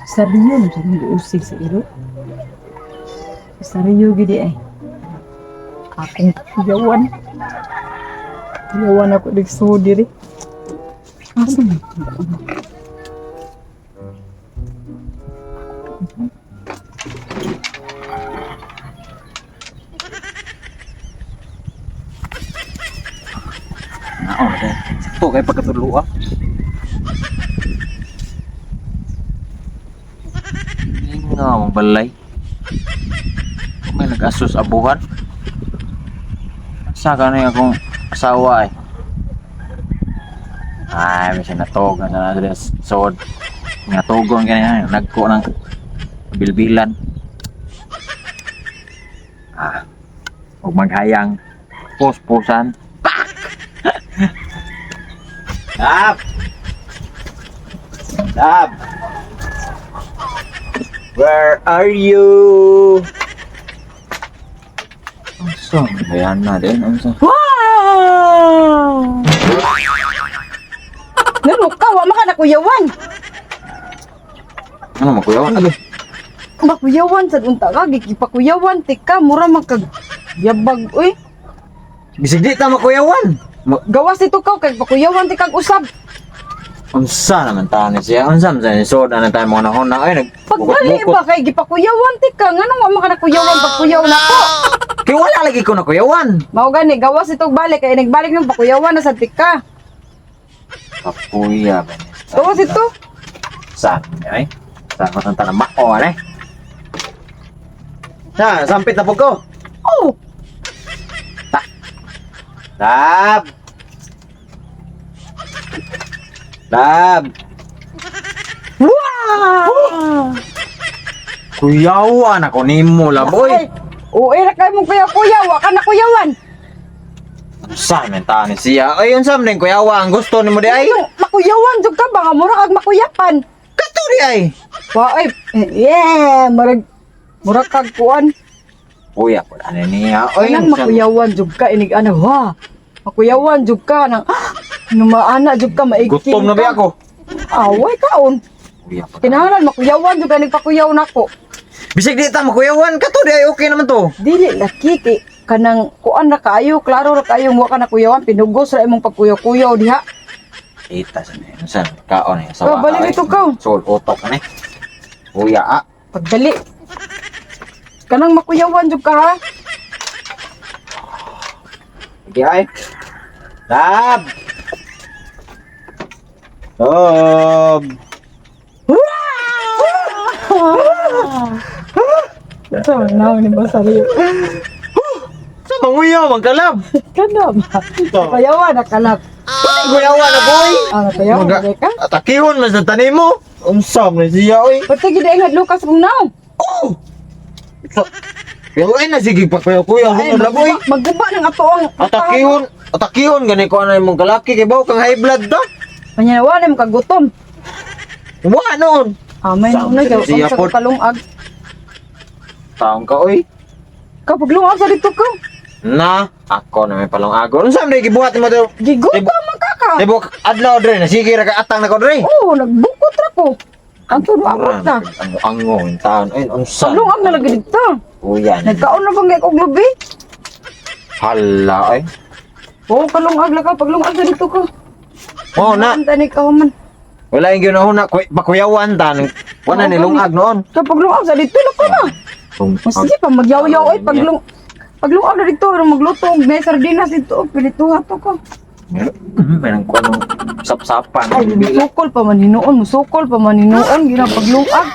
Sariyo na siya nag-usig sa iro. Sariyo gidi ay. Akong kuyawan. Kuyawan ako digsuod diri. Asa man? Nao, eh. Sakto kay pagkatulo ah. Nga ang balay. May nag-asos abuhan. Sa ka na yung akong asawa eh. Ay, may sinatog na sa nasa sod. Nga tugon ganyan, nagko ng bilbilan. Ah, huwag maghayang. Puspusan. Lab! Lab! Where are you? Unsa? Ayan na din. Unsa? Wow! Ngano ka, wa man ka nakuyawan. Ano makuyawan? Ano? Makuyawan sad unta ka, gikipakuyawan tika mura man kag yabag uy. Bisig di ta makuyawan. Gawas dito ka kay pakuyawan ti kag usab. Unsa naman ta ni siya? Unsa man sa sod na tayo mga nahon na ay nag Pagdali ba kay gipakuyawan ti ka, ngano wa man ka nakuyawan pagkuyaw nako? Kay wala lagi ko nakuyawan. Mao gani gawas itong balik kay nagbalik ng pakuyawan na sad ti ka. Kapuya ba ni? Gawas ito. Saan ay? Saan ko tantan mao eh? Na, sampit na po ko. Oh, Lab! Lab! wow! Kuyawan ako nimo laboy. Ay, uwi ra kay mong kuyaw-kuyaw, wa ka nakuyawan. Unsa man ta ni siya? Ay, unsa man din kuyawa ang gusto nimo di ay? Ano, makuyawan jud ka ba nga mura kag makuyapan. Kato di ay. Wa ay, yeah, murag mura kag kuan. Kuya ko ani niya. Ay, Kanang makuyawan jud ka inig ana wa. Makuyawan jud ka nang ah, numaana jud ka maigking. Gutom na ba ako? Away kaon. Kuya po. Kinahanglan makuyawan jud ka nagpakuyaw nako. Bisig di ta makuyawan kato di ay okay naman to. Dili laki kay kanang kuan ra kaayo, klaro ra kaayo wa ka nakuyawan, pinugos ra imong pagkuyaw-kuyaw diha. Ita sa ni. Unsa kaon eh sa Oh, balik ito ka. Sol utok ani. Kuya ah. Pagdali. Kanang makuyawan jud ka ha. Sige ay. Lab. Lab. Ito, naon ni Basario. Sa manguyaw man kalab. Kana ba? Kuyawan na kalap. Kuyawan na boy. Ah, nakuyawan na ka. Atakihon man sa tanim mo. Unsa man siya oy. Pati gid ang Lucas kung naon. Oh. Pero ay na sige pa kuya kuya Ay, ano laboy. magguba ng ato ang Atakihon, atakihon gani ko ano imong kalaki kay bawo kang high blood da. Panyanawa na mo kagutom. Wa noon. Amay Sama na una siya sa pod. kalungag. Taong ka oy. Kapag lungag sa dito ka. Na, ako na may palong ago. Unsa man gibuhat nimo to? Gigutom man ka ka. Tibok adlaw dre na sige ra ka atang nako dre. Oo, nagbukot ra ko. Ang tuno abot na. Ang ango in taon ay unsa. Lungag na lagi dito. Kuya. Nagkaon na bang og lubi? Hala ay. Oo, kalungag la ka paglungag sa dito ka. Oh na, Ang tani ka man. wala yung ginahuna pakuyawan tan. Wala ni lungag noon. Kapag lungag sa dito na ko na. O sige pa magyaw-yaw ay paglungag na dito pero magluto og may sardinas dito pilituha to ko. May nang kuno sapsapan. Ay, musukol pa man hinuon, musukol pa man hinuon, gina paglungag.